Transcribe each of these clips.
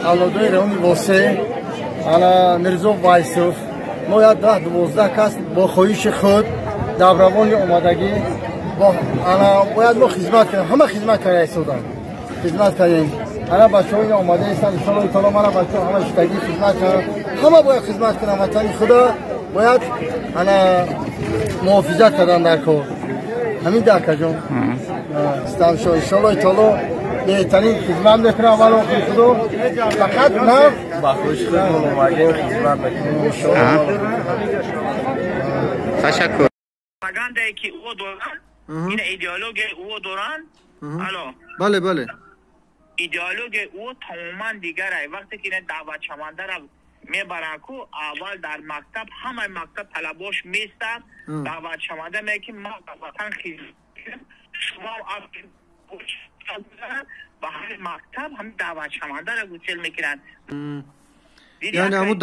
Авлодои райони Восе, ана Мирзо Вайсов, мо як 10-12 кас бо хоҳиши худ давравони омадагӣ, ана бояд мо хизмат кунем. Ҳама хизмат карда истодан, хизмат кардем. Ана бачаҳо ина омада истанд, иншоаллоҳи таоло. Мана бачаҳо ҳама шидагӣ хизмат карданд. Ҳама бояд хизмат кунанд, ватани худа бояд ана муҳофизат кардан дар кор. Ҳамин дакаҷон истамшо, иншоаллоҳи таоло, беҳтарин хизмат мекунам. Аввал охири худо фақат на ба хоҳиши худмон омадем, хизмат мекунем. Ташаккур. Пропагандае ки ӯ доранд, ин идеологияи ӯ доранд. Алло? Бале, бале. Идеологияи ӯ тамоман дигарай. Вақте ки ина даъватшавандаро мебаранд ку, аввал дар мактаб ҳамаи мактаб талабош местад, даъватшаванда мега, ки ман ба ватан хизмат, шумо ба ҳамин мактаб ҳамин даъватшавандаро гусел мекунанд. Яъне ҳамун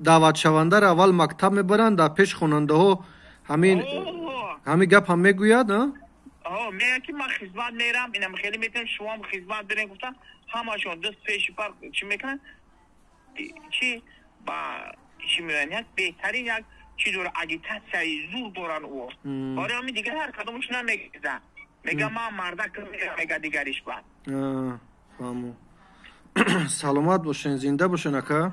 даъватшавандаро аввал мактаб мебаранд, дар пеш хонандаҳо ҳамин гап ҳам мегӯяд. Мега, ки ман хизмат мерам, инам хеле метавонем, шумоам хизмат бирем. Гуфтан, ҳамашон даст пеши пар чӣ мекунанд, чи ба чӣ меоянд. Як беҳтарин як чӣ дора, агитатсияи зур доранд ӯ. Барои ҳамин дигар ҳар кадомаш намегизад, мега ман мардак, мега дигариш ба Фаҳмо. Саломат бошен, зинда бошен, ака.